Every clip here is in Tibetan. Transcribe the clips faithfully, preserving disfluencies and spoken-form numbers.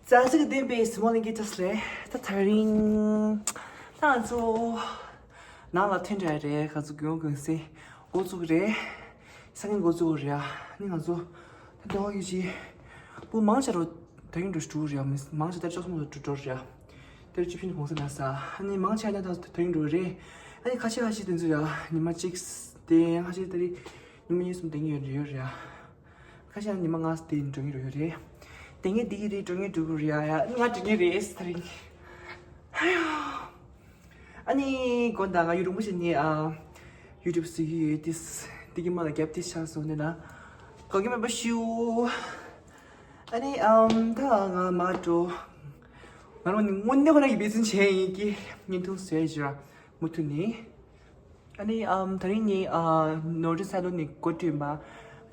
ཙག་ཙིག་ལྡན་པའི་གཟིགས་མོ་ལྷན་རྒྱས་ཚོ་ལ་ད་དེ་རིང་ད་ང་ཚོ་ནང་ལ་ཐོན་འདྲ་རེད། ང་ཚོ་དགོན་དགོན་སེ་འགོ་བཙུགས་རེད། སང་ཉིན་འགོ་བཙུགས་རེད། ཨ་ནི་ང་ཚོ་ད་དེ་བ་ཡོད་ཅི་བུ་མང་ཆེ་རུ་ད་རིང་འགྲོ་འགྲོ་རེད། མི་མང་ཆེ་ད་ཅོག་སོང་འགྲོ་འགྲོ་རེད། དེར་ཅི་ཕིན་གོང་ས་ན་ས་ཨ་ནི་མང་ཆེ་ན་ད་ད་རིང་འགྲོ་རེད། ཨ་ནི་ཁ་ཤས་ཁ་ཤས་དེ་ཚོ་ཡ་ཉི་མ་གཅིག་དེ་ཁ་ཤས་ད་རིང་ཉི་མ་གཉིས་གསུམ་དེ་ཡོད་རེད་ཡོད་རེད། ཁ་ཤས་ཉི་མ་ལྔ་དེ་འགྲོ་གི་རེད་ཡོད་རེད། དེ་ངས་འདི་གི་རེད་འགྲོ་གི་འགྲོ་གི་རེད་ཡ་ཡ་ང་འགྲོ་གི་རེད་ད་རིང་། ཨ་ནི་དགོན་དང་ང་ཡུལ་རིང་པོ་ཞིག་ནས་ཨ་ཡུ་ཊུབ་བཟོ་གི་ཡོད་དེ། འདི་གི་མ་ལ་རྒྱབ་དེ་ཆགས་སོང་ནས་ན་གོ་གི་མེད་པ་ཞུ། ཨ་ནི་ཨམ་ད་ང་མ་འགྲོ། ང་རང་ནི་དངོས་གནས་ཁོ་ན་ཡི་འབད་བརྩོན་བྱས་ཡིན་གི་བརྙན་ཐུང་བཟོས་ཡོད་ཅི་ར་མུ་མཐུད་ནས། ཨ་ནི་ཨམ་ད་རིང་ནི་ཨ་ནོར་འཁྲུལ་སལ་ལོན་ནི་འགོ་བསྐྲུན་པ། ཨ་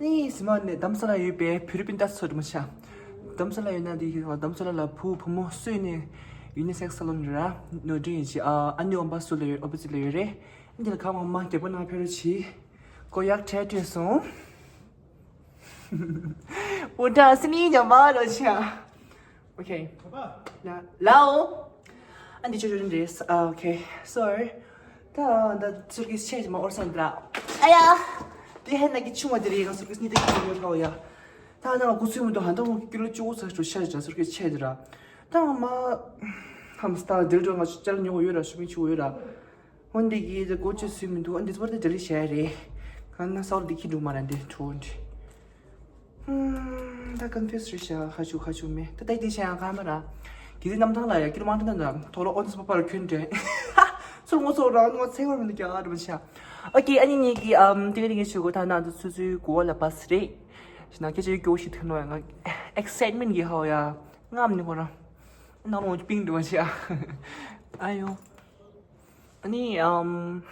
ནི་ཟི་མ་ནི་རྡ་རམ་ས་ལ་ཡོད་པའི་བོད་རིགས་སྤུན་ཟླ་ཚོ་དྲི་མ་ཤ། རྡ་རམ་ས་ལ་ཡོད་ན་འདི་རྡ་རམ་ས་ལ་ལ་བུ་བུ་མོ་སུ་ནི་ཡུ་ནི་སེག་སལ་ལོན་ར་ནོར་འཁྲུལ་ཡིན་ཅི་ཨ་ཨ་ནི་ཨོམ་པ་སུ་ལ་ཡོད་ཨོ་པོ་ཙི་ལ་ཡོད་རེད། འདི་ལ་གང་མང་མང་རྒྱབ་པོ་ནང་ཕེབས་རོགས་གྱིས། གོ་ཡག་འཕྲད་སྤྲོད་སོང་། འོ་ད་སི་ནི་ཉམས་མ་རོ་ཆ། ཨོ་ཁེ། ལ་ལའོ། ཨ་འདི་ཆོ་ཆོ་འདྲེས། ཨ་ཨོ་ཁེ། སོ་རི། ད་ད་སུར་ཀེས་ཆེ་ཅི་མ་ཨོར་སན་དྲ། ཨ་ཡ། དེ་ཧེ་ན་གི་ཆུང་བ་དེ་རེད་ང་སུར་ཀེས་ནི་དེ་གི་ཡོད་ཁའོ་ཡ། ད་ན་ང་གུ་ཚུལ་མི་འདུག་ཧ་ད་ངོ་ཀི་ལོ་བཅུ་དགུ་ཚ་འགྲོ་ཤ་ཅི་སུར་ཀེས་ཆེ་དེ་ར། ད་ང་མ། ཧམ་སྟ་དེ་འགྲོ་ང་ཅལ་ཉོ་ཡོད་ར་ཤུ་མི་ཆུ་ཡོད་ར། འོན་ཏེ་གི་དེ་གོ་ཆོད་སུས་མི་འདུག་ཨ་འདི་ཚོ་བར་དེ་ལི་བྱས་རེད། གང་ན་སའོ་ལི་ཁི་འདུག་མ་ར་འདི་ཁྲོ་འདི། ཧུམ། ད་ཀོན་ཕིའུ་སི་རེད་ཤག་ཁ་ཆུ་ཁ་ཆུ་མེ་ད་ད་དེ་བྱས་ཡང་གང་མ་ར། གི་དེ་རྣམ་ཐང་ལ་ཡ་ཀི་ལོ་མང་ཐང་ད་ཐོ་ལོ་ཨོ་ཙི་པ་པར་ཁྱོན་འདྲེ། ཚུར་ངོ་ཚོ་ར་ནོ་ཚེ་བར་མི་འདུག་ཀྱང་ཨ་ར་བ་ཤ། ཨོ་ཁེ་ཨ་ནི་ངེད་ཀྱི་ཨམ་དེ་ག་དེ་ངེད་ཆུ་གོ་ད་ན་འདི་ཚུ་ཚུའི་གོ་ལ་པ་སི་རེད། ཤི་ན་ཁྱེད་ཆོས་སྐྱོ་ཤི་ཐུག་ནོ་ཡ་ང་ཨེག་སའིཊ་མེན་གི་ཧའོ་ཡ། ངམ་ནི་ཧོ་ར། ནང་ལོགས་པིང་འདྲ་བ་ཤ། ཨ་ཡོ། ཨ་ནི་ཨམ།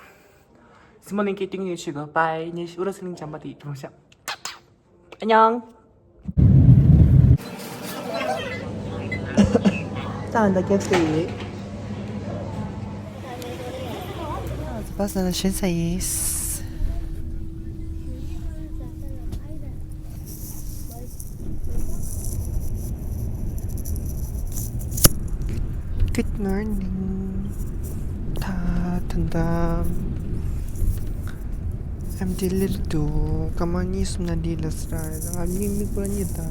སི་མོ་ལིང་གི་ཏིང་ཡོད་ཆེ་གི་པའི་ནི་ཨུ་ར་སི་ལིང་ཅམ་པ་དེ་འགྲོ་ཤ། ཨ་ཉང་། ད་འདི་ཀེབ་སི་ཡོད། བ་ས་ན་ཤེས་ས་ཡིན། Good morning. ད་ད་ད། ཨམ་ཌི་ལིར་དུ་སྐར་མ་གཉིས་གསུམ་ན་འདི་ལ་སི་ར་ང་མི་མི་པོ་གཉིས་ད་ཡ།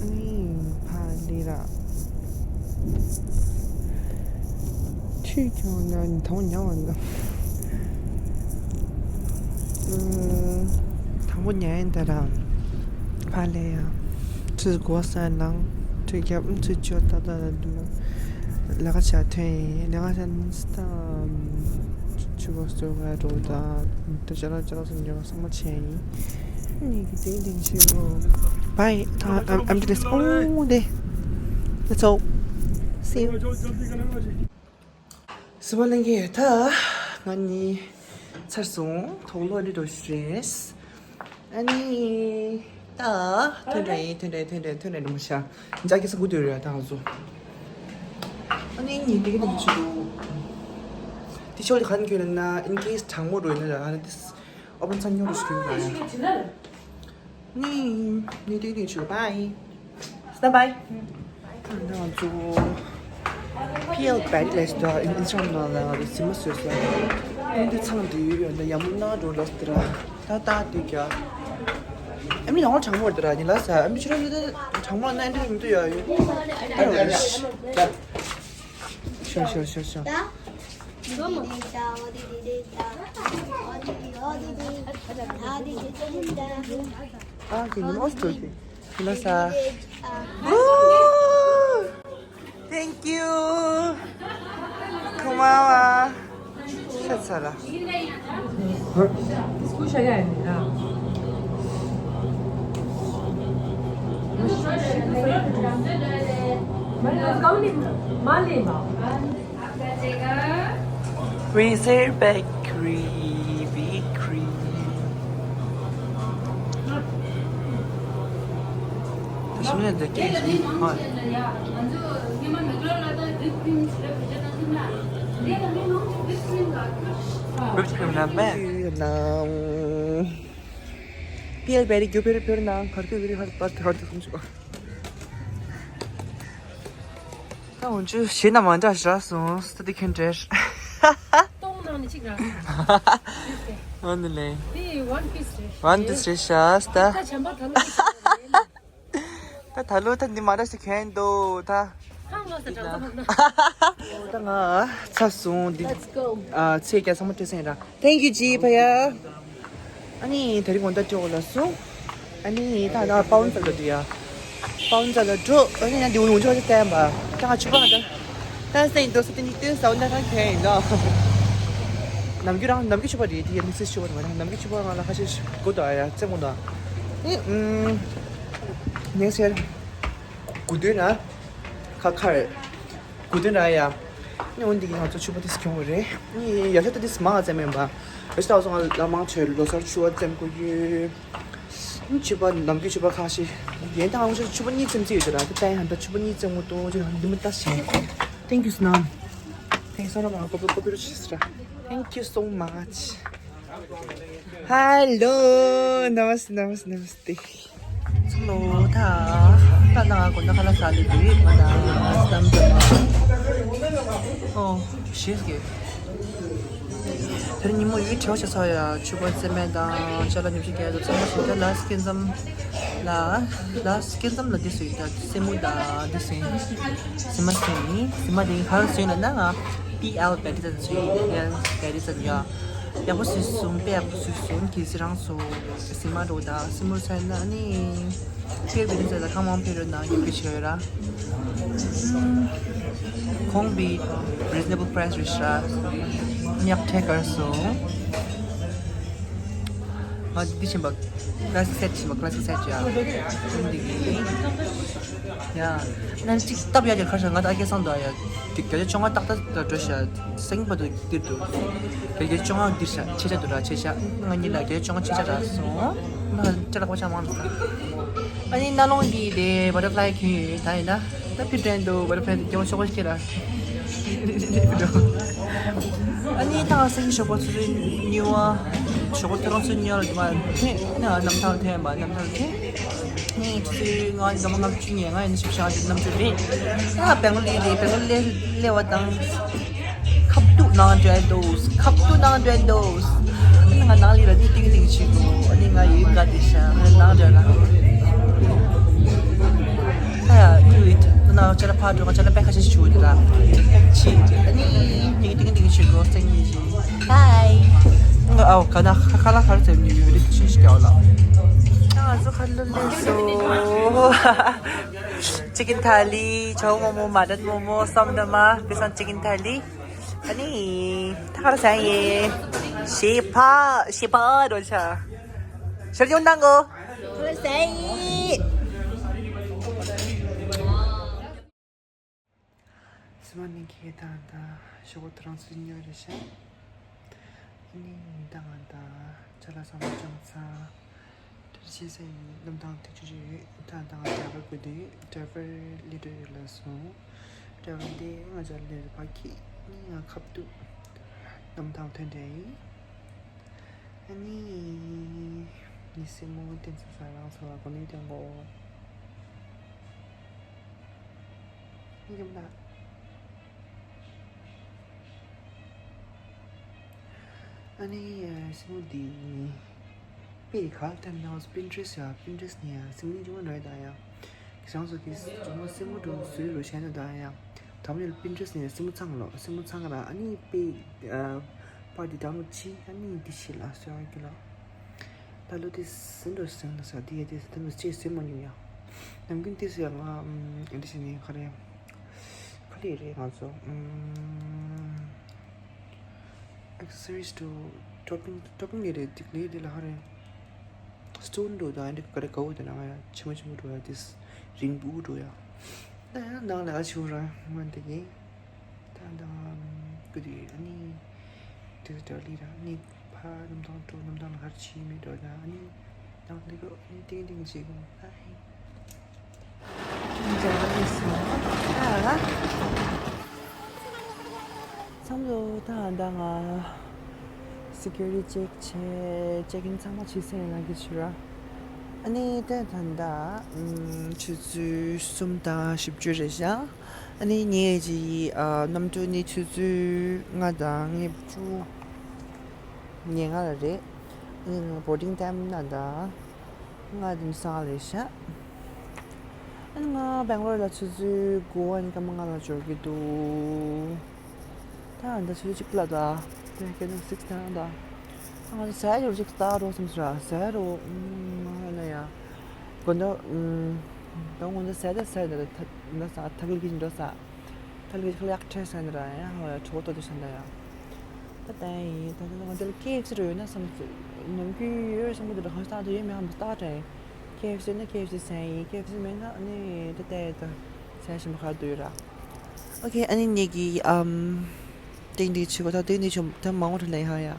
ཨ་ནི་ཕ་ལི་ར། ཁྱོད་ཀྱང་ན་ཐང་ཉ་བ་ན། དང་པོ་ཉ་ཡིན་ད་ར། ཕ་ལེ་ཡ། ཁྱོད་གོ་ས་ནང་། ཁྱོད་རྒྱབ་ཁྱོད་ཆོ་ད་ད་ད་དུ་ན། ལ་ཁ་ཆ་ཐོན་ཡིན་ལ་ཁ་ཆ་ནི་སྟ། ཁྱོད་གོ་སོ་ག་རོ་ད། ད་ཅ་ལག་ཅ་ལག་སོང་ཉོ་ས་མ་ཆེན་ཡིན། ནི་གི་དེ་དེ་ཆེ་རོ། Bye. I'm, I'm just, oh, there. That's all. See you. སི་བ་ལེན་གི་ད་ང་ནི་ཚར་སོང་། ཐོག་ལོ་ནི་འགྲོ་ཤི་རེད། ཨ་ནི་ད་ཐོན་འདྲ་ཡིན། ཐོན་འདྲ་ཐོན་འདྲ་ཐོན་འདྲ་འདྲ་མ་ཤ། འཇག་གི་ས་གུ་དུ་རེད་ད་ང་ཚོ། ཨ་ནི་ཉིན་དེ་གི་ནང་ཆུ་དུ་དེ་ཤོག་ལི་ཁན་གྱོད་ན་ན་in case གྲང་མོ་རོ་ཡིན་ན་ར་ཨ་ནི་དེ། ཨོ་བན་ཚ་ཉོ་རུ་ཤི་ཡོད་ཡ། ནི་ནི་དེ་དེ་ཆུ་བའི། སྣ་བའི། ང་ཚོ་པི་ཨེལ་བེ་རི་ལས་ད་ཨིན་སི་ཊ་གྷ་རམ་ནང་ལ་ཟི་མ་བཟོས་ས། ཨེ་འདི་ཚང་དེ་ཡོད་ཡོད་ད་ཡ་མུ་ན་འགྲོ་ལ་སི་དེ་ར། ད་ད་དེ་ག་ཨ་མི་ཡང་གྲང་མོ་དེ་ར་ནི་ལ་ས་ཨ་མི་ཆུ་ར་ནི་ད་གྲང་མོ་ན་ཨེ་འདི་མི་འདུག་ཡ་ཡོད། ད་ར་ཤ་ཤ་ཤ་ཤ། ཨ་ཀི་ནི་མོ་སྟོ་ཀི། ཁྱི་ལོ་ས། Ooh, thank you. ཁོ་མ་བ། ཤ་ཚ་ལ། Brazil bakery, bakery. ད་ཞིམ་ནས་འདི་སྐད་ཞིམ་ཧོ། Whipped cream ན་མེད། པི་ཨེལ་བེ་རི་རྒྱུ་བེ་རི་བེ་རི་ན་གར་གི་བེ་རི་ཧར་པར་ཧར་དུ་སུམ་ཅུ། ད་འོན་ཅུ་གཞས་རྣམས་མ་འདྲ་ཞིག་རག་སོང་། སྟ་དེ་ཁྱོད་འདྲེར། སྟོང་ནང་ནས་གཅིག་རག་སོང་། འོ་ནི་ལེ། དེ་ཝན་པིས་རེད། ཝན་པིས་རེད་ཤག་སྟ། ད་བྱམས་པ་ད་ལོ་གཅིག་རག་སོང་། ད་ད་ལོ་ད་འདི་མ་འདྲ་ཞིག་གྱོན་འདུག་ད། ཧང་ལོ་ས་གྲངས་ཚང་མ། ད་ང་ཚར་སོང་འདི། Let's go. ཨ་ཚེས་བརྒྱད་ཚང་མ་སྤྲད་སེང་ར། Thank you ཇི་ཕ་ཡ། ཨ་ནི་དེ་རིང་དགོང་དག་སྤྲོ་ལ་སོང་། ཨ་ནི་ད་ང་པའོན་ཙ་ལ་འགྲོ་ཡ། པའོན་ཙ་ལ་འགྲོ། ཨ་ནི་ཡང་འདི་འུ་ཡོང་ཆོག་ཅིག་བསྟན་པ། ད་ང་ཕྱུ་པ་ང་ད། ད་སེང་འདུག་ས་དེ་ནི་བསྟན་ས་འོ་ན་ད་གྱོན་ཡིན་ནོ། ནམ་རྒྱུན་རང་ནམ་རྒྱུན་ཕྱུ་པ་རེད་དེ་ཡ་མི་སེ་ཕྱུ་པ་རེད་ནམ་རྒྱུན་ཕྱུ་པ་ང་ལ་ཁ་ཤས་ཤིག་དགོས་འདུག་ཨ་ཡ་རྩེ་མོ་འདུག་ཨ་ནི་ཨུམ། next year དགུ་སྟོན་ན་ཁ་ཁར་དགུ་སྟོན་ར་ཡ། ནི་འོན་ཏེ་ང་ཚོ་ཕྱུ་པ་དེ་གྱོན་དགོས་རེད། ནི་ཡག་ཤོས་ད་དེ་མང་བ་ཙམ་མིན་པ། ཡག་ཤོས་ད་བཟོ་ང་ལ་མང་ཆེ་ལོ་གསར་ཕྱུ་པ་བཙེམ་དགོས་ཡོད། ནི་ཕྱུ་པ་ནམ་རྒྱུན་ཕྱུ་པ་ཁ་ཤས་ཡན་ད་ང་ཚོ་ཕྱུ་པ་གཉིས་བཙེམ་རྩིས་ཡོད་ཅེ་ར་ད་ད་ཡང་ད་ཕྱུ་པ་གཉིས་བཙེམ་དགོས་འདུག་ཅེ་འདི་མི་ལྟ་ཞིང་། Thank you so much. Thank you so much. Thank you so much. Hello. Namaste, namaste, namaste. ཚང་མ་ད་ད་ང་དགོང་དག་ཁ་ལག་ཟ་ལེ་དུས་ང་ད་སམ་ད་ཨོ་ཤེས་ཀྱི། དེ་རིང་ཉིན་མོ་ཡུལ་བྲེལ་བ་ཆེ་ཚ་ཡ། ཕྱུ་པ་བཙེམ་མེད་དང་ཅ་ལག་ཉོ་ཆ་རྒྱག་ཡ་ཚང་མ་ཞིག་ད་ལ་སྐྱེ་མཚམས་ལ་ལ་སྐྱེ་མཚམས་ལ་འདི་སུ་ཡིན་ད་སེན་མོ་ད་འདི་སུ་ཡིན། སི་མ་སུ་ཡིན། སི་མ་དེ་ག་རེ་སུ་ཡིན་ལབ་ན་ང་པི་ཨེལ་བེ་ཏི་ཙན་སུ་ཡིན། པི་ཨེལ་བེ་ཏི་ཙན་ཡ། ཡག་པོ་བཟོས་སོང་། དཔེ་ཡག་པོ་བཟོས་སོང་། གལ་སྲིད་རང་ཚོ་སི་མ་འགྲོ་དང་སི་མོ་ཚོ་ཡིན་ན་ནི་ཁེར་བི་ནི་ཚོ་ལ་ཁང་མང་ཕེབས་རོགས་གནང་། ཡོད་པའི་ཆེ་བ་ར་གོང་བི་reasonable price རེད་ཤག་ཉག་ཕྲན་དཀར་སོང་། ང་འདི་ཕྱིན་པ་classic set ཕྱིན་པ་classic set ཡ། འདི་གི་ཡ། ནང་གཅིག་སྟབས་ཡག་གི་ཁར་ཤག་ང་ད་ཨ་ཁེ་སང་འདུག་ཡ། དེ་བརྒྱ་ཆ་བཅོ་ལྔ་ཏག་ཏག་འགྲོ་ཤག་སེང་བ་དུ་འདིར་འདུག་བརྒྱ་ཆ་བཅོ་ལྔ་འདིར་ཤག་ཆེ་ཆ་འདུག་ར་ཆེ་ཆ། ང་གཉིས་ལ་བརྒྱ་ཆ་བཅོ་ལྔ་ཆེ་ཆ་རག་སོང་། ང་ཅ་ལག་པ་ཆ་མང་འདུག་ཨ་ནི་ནང་ལོང་གི་དེ་butterfly གྱོན་ཡོད། ད་ཡིན་ན་ད་ཕི་དྲན་འདུག butterfly དེ་སྐྱེ་བོ་ཤོག་ཤིག་ལ། ཨ་ནི་ད་སེང་གི་ཞོགས་པ་ཚོ་ཚོའི་ཉི་བ། ཞོགས་པ་ཐོ་རངས་ཚོའི་ཉི་བ་ལ་དུ་མ་ཐེ་ན་གནམ་ཐང་ཐེ་མ་གནམ་ཐང་ཐེ། ནི་ཆུ་ཚོད་ལྔ་འཛམ་བུ་ལྔ་བཅུ་ཉེ་ལྔ་ཡིན་ཞིག་བྱ་ཞིག་གནམ་གྲུ་རེད། ད་བེང་ལོར་ལས་བེང་ལོར་ལས་ལས་བ་དང་། ཁབ་ཏུ་ནང་འདྲེན་འདུག་ཁབ་ཏུ་ནང་འདྲེན་འདུག་ཨ་ནི་ང་ནང་ལི་ར་ནི་ཏིང་ཏིང་ཆི་གོ་ཨ་ནི་ང་ཡི་ག་དེ་ཤ་ང་ནང་འདྲེན་ལ། ད་ཡ་ཡུ་ཡིད་ནང་ཅ་ལ་ཕ་འགྲོ་ང་ཅ་ལ་པད་ཁ་ཤས་ཤིག་ཆུ་ཡོད་ལ། ཆི་ཨ་ནི་ནི་ཏིང་ཏིང་ཆི་གོ་སེང་ཡི་ཤི། ཧའི། ང་ཨའོ་ག་ན་ཁ་ཁ་ལ་ཁར་ཙེམ་ནི་ཡུ་རི་ཆི་ཤི་ཀྱའོ་ལ། ང་ཚོ་ཁ་ལོ་ལེ་སོ། ཅི་ཀིན་ཐ་ལི་ཆའོ་མོ་མོ་མ་ཏན་མོ་མོ་སམ་ད་མ་བི་སང་ཅི་ཀིན་ཐ་ལི། ཨ་ནི་ཐ་ཁར་སང་ཡེ་ཤེ་ཕ་ཤེ་ཕ་རོ་ཆ་ཤར་ཡོང་དང་གོ་ཁར་སང་ཡེ། སི་མ་ནི་ཁེ་ད་ད་ཞོགས་པ་ཐོ་རངས་ཚོ་ཉོ་རེ་ཤ། ཨ་ནི་ད་ང་ད་ཅ་ལག་ཚང་མ་བཅོམ་ཚར། ད་ཕྱི་སེ་ཡིན་ལམ་ཐང་དེ་ཆུ་ཆུ་ཡོད། ད་ད་ང་ཌ་རའི་ཝར་དགོས་དུས་ཌ་རའི་ཝར་ལི་འགྲོ་ཡོད་ལ་སོང་། ཌ་རའི་ཝར་དེ་ང་ཅག་ལས་ཕ་གི་ནི་ང་ཁབ་ཏུ་ལམ་ཐང་ཐོན་འདྲ་ཡིན། ཨ་ནི་ནི་སེ་མོ་བསྟན་ས་ས་རང་ཚོ་ལ་གོ་ནི་དེ་ངོ་། ཡིན་ལ། ཨ་ནི་སེམས་འདི་དཔེ་ག་ལྟར་ན་Pinterest ཡ། Pinterest ནི་ཡ་སེམས་འདི་ཅུང་རེད་ད་ཡ། གཞང་སོ་གི་ཅུང་སེམས་འགྲོ་སུའི་རུ་ཤན་ད་ཡ། དམ་ཉུལ་Pinterest ནི་སེམས་ཚང་ལོ་སེམས་ཚང་ར། ཨ་ནི་དཔེ་པར་འདི་download ཆི། ཨ་ནི་འདི་ཤི་ལ་སོ་ཡ་གི་ལ། ད་ལོ་དེ་སེམས་འགྲོ་སེམས་ན་ས་དེ་ཡ་དེ་སེམས་ཅེས་སེམས་མ་ཉུལ་ཡ། ནམ་རྒྱུན་དེ་སེ་ཡ་ང་འདི་ཤི་ནི་ག་རེ། ག་ལེ་རེད་ང་ཚོ། ཨུམ། accessories འགྲོ། topping topping ལེ་རེད་ཏིག་ལེ་རེད་ལ་ཧ་རེ། stone འགྲོ་དང་ཨ་འདྲ་ག་རེ་གའུ་དེ་ན་ང་ཡ་ཆེ་མོ་ཆེ་མོ་འགྲོ་ཡ་དེ་རིང་པོ་འགྲོ་ཡ། ད་ཡང་ནང་ལ་ཨ་ཆུ་ར་ང་འདི་གི། ད་ད་ཀུ་དེ་ཨ་ནི། དེ་ད་ལི་ར་ནི། ཕ་ནམ་ཐང་འགྲོ་ནམ་ཐང་ལ་ཧར་ཆི་མི་འགྲོ་ད་ཨ་ནི། ནང་ལི་གོ་ཨ་ནི་ཏིང་ཏིང་ཆི་གོ་ཨ་ཧེ། འཇའ་རིས་སོང་། ཨ། ཚང་མ་ད་ད་ང་security check བྱས་check in ཚང་མ་བྱས་ཟིན་ལ་གི་ཆུ་ར། ཨ་ནི་ད་ད་ད་ཆུ་ཚོད་གསུམ་དང་བཞི་བཅུ་རེད་ཤག་ཨ་ནི་ངའི་གི་ཨ་གནམ་གྲུ་ནི་ཆུ་ཚོད་ལྔ་དང་ཉེར་བཅུ། ཉེར་ལྔ་ལ་རེད། ཨ་ནི་ང་boarding time ན་ད་ལྔ་དང་སང་ལས་ཤག་ཨ་ནི་ང་སྦེང་ལོར་ལ་ཆུ་ཚོད་དགུ་ཨ་ནི་སྐར་མ་ལྔ་ལ་འབྱོར་གྱི་འདུག་ད་ད་ཆུ་ཚོད་གཅིག་ལ་ད་དེ་སྐད་ནང་སིག་ད་ད། ང་ཟ་ཡ་ཡོད་ཅིག་ལྟ་རོགས་སམ་སི་ར་ཟ་ཡ་རོ་ཨུམ་ང་ན་ཡ། དགོན་ད་ཨུམ། ད་དགོན་ད་ཟ་ཡ་ད་ཟ་ཡ་ད་ད་ད་ས་ཐག་གི་ཅིག་འགྲོ་ས། ཐག་གི་ཅིག་ལ་ཡག་ཁྲེ་ས་ནི་ར་ཡ་ཧ་ཡ་གྲོགས་ཏོ་དུ་ས་ད་ཡ། ད་ད་ཡིན་ད་ད་ང་དེ་ལ་ཀེ་ཨེཕ་སི་རོ་ཡོད་ན་སམ་སི་ནམ་རྒྱུན་ཡོད་སམ་གི་དུ་ར་ཧང་ས་ད་ཡོད་མེད་ཧམ་ལྟ་དྲན། ཀེ་ཨེཕ་སི་ན་ཀེ་ཨེཕ་སི་ཟ་ཡིན་ཀེ་ཨེཕ་སི་མེད་ན་ཨ་ནི་ད་ད་ཡ་ད་ཟ་ཡ་ཞིམ་པོ་ཁ་དུ་ཡོད་ར། ཨོ་ཁེ་ཨ་ནི་ཉེ་གི་ཨམ། ཏིང་ཏིང་ཆུ་གོ་ད་ཏིང་ཏིང་ཆུ་ད་མང་བོ་ད་ལེན་ཧ་ཡ།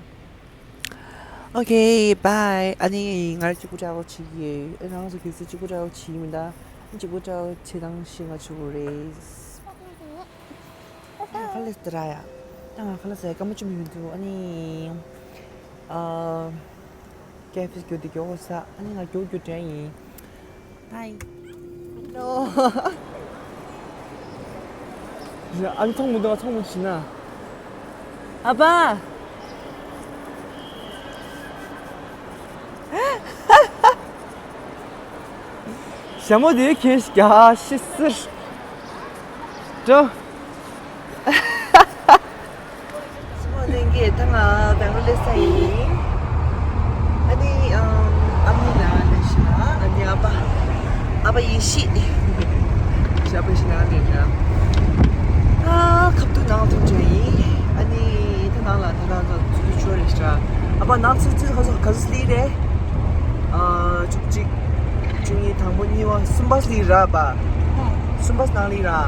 Okay, bye. ཨ་ནི་ང་ར་གཅིག་པུ་travel བྱེད་ཀྱི་ཡོད། ཨ་རང་ཚོ་གལ་སྲིད་གཅིག་པུ་travel བྱེད་ཀྱི་མིན་ད། གཅིག་པུ་travel བྱེད་སྟངས་ཤེས་ང་ཆོག་གི་རེད། ཨ་ཁ་ལས་དེ་ར་ཡ། ད་ང་ཁ་ལས་ཟ་ཡ་སྐར་མ་བཅུ་མི་ཡོད་འདུག་ཨ་ནི། ཨ། ཀེ་ཨེཕ་སི་རྒྱུག་དེ་རྒྱུག་ས། ཨ་ནི་ང་རྒྱུག་རྒྱུག་དྲན་ཡིན། Bye. No. ཨ་ནི་ཚོང་མི་འདུག་ཚོང་མི་ཕྱིན་ན། ཨ་ཕ། ཞྭ་མོ་དེ་ཁྱེར་རྒྱ་ཤི་སིར། འགྲོ། སུ་མོ་ལེན་གྱི་ད་ང་སྦེང་ལོར་སླེབས་ས་ཡིན། ཨ་ནི་ཨམ་ཨ་མི་ལ་ལས་ཤི་ན་ཨ་ནི་ཨ་ཕ་ཨ་ཕ་ཡེ་ཤི། ཤི་ཨ་ཕ་ཡེ་ཤི་ན་ལས་ན། ཨ་ཁབ་ཏུ་ནང་ཐོན་བྱས་ཡིན། ཨ་ནི་ད་ནང་ལ་ད་ནང་ལ་ཚུད་ཤོར་རེད་ཤི་ར། ཨ་ཕ་ནང་ཚུད་ཚུད་ཁ་སོ་ཁ་སོ་སླེབས་རེད། ཨ་བཅུ་གཅིག་བཅུ་གཉིས། དང་པོ་གཉིས་པ་གསུམ་པ་སླེབས་ར་པ། གསུམ་པ་ནང་སླེབས་ར།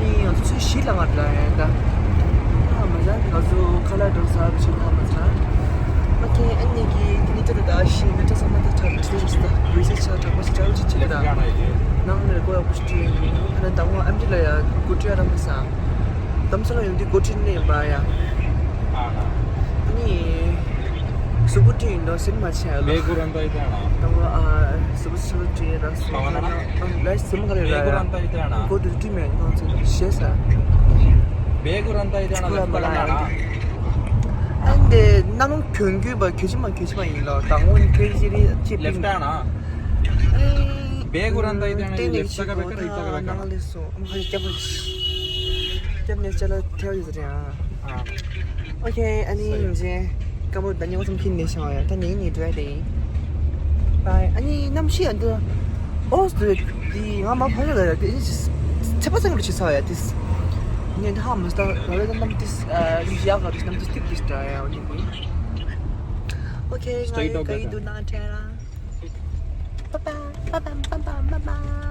ནི་ང་ཚོ་ཚོད་བཞི་ལ་ང་འདྲ་ཡིན་ད། ཨ་མ་ཟ་ང་ཚོ་ཁ་ལག་འགྲོ་ས་རུ་ཕྱིན་ཁ་མ་ཚ། ཨོ་ཁེ་ཨ་ནི་གི་དེ་ནི་ཏོ་ད་ཤི་ནི་ཏོ་ས་མ་ཏོ་ཐབ་ཏོ་ཞིག་ད་རི་སེ་ཆ་ཐབ་པ་ཞིག་ཅའོ་ཅི་ཅི་ད། ནང་ནས་གོ་ཡག་པོ་ཞིག་ཅི་ཡིན་ད་ད་ང་ཨམ་ཅི་ལ་ཡ་གོ་ཅི་ཡ་ར་མ་ས། དམ་ས་ལ་ཡོང་དུས་གོ་ཅི་ནས་ཡིན་པ་ཡ། ཨ་ནི། གཟུགས་པོ་བཀྲུས་ཡིན་ནོ་སེམས་མ་ཆེ་ཡ་ལ། ལས་ཁུར་ར་འདའ་ཡི་ད་ཡ་ན། ད་ང་ཨ་གཟུགས་པོ་ཆུ་བཀྲུས་ཡིན་ར་སོང་ཁ་ན་ཨ་ལས་སེམས་ཁ་རེ་ར་ཡ། གོ་དུ་བཀྲུས་མེད་ཁོང་ཚོ་ཞེས་ས། ཁུ་ར་མ་ལ་ཡ་ན། ཨ་འདི་གནམ་གྱོན་གྱོན་པ་གྱོད་ཅི་མ་གྱོད་ཅི་མ་ཡིན་ལ་དང་པོ་ནི་ཁྱོད་ཀྱི་རི་ཅི་པིན། ལེབ་ཏ་ན། བེ་གུ་ར་འདའ་ཡི་ད་ཡ་ན་ལེབ་ས་ག་བེ་ཀ་ར་ཡི་ད་ག་བེ་ཀ་ན། ལེབ་སོ། ཨ་མ་ཁ་ཤས་སྐྱབས་སྐྱབས་ནས་ཅ་ལག་ཐལ་ཡོད་ཟེར་ཡང་། ཨ། ཨོ་ཁེ་ཨ་ནི་ཡིན་ཅེ། སྐམ་པོ་ད་ཉི་མ་གསུམ་ཁྱིམ་ནས་བྱུང་བ་ཡ་ད་ནི་ནི་འགྲོ་ཡ་དེ་ཡིན། བའི་ཨ་ནི་གནམ་གཤིས་ཡ་འདི། ཨོ་སི་འདི་ང་མ་ཕ་ཡ་ལ་ཡ་དེ་ཚེ་པ་སེང་གི་ཆེ་ས་ཡ་དེ། ནི་ད་ཧ་མ་སྟ་ར་བའི་ད་གནམ་དེ་ཡག་ག་རེ་གནམ་དེ་སྟིག་དེ་ཤ་ཡ་ཨོ་ནི་གི། ཨོ་ཁེ་ང་ཡི་ག་ཡི་འདུག་ན་ཁྲེ་ར། Bye bye, bye bye, bye bye, bye bye.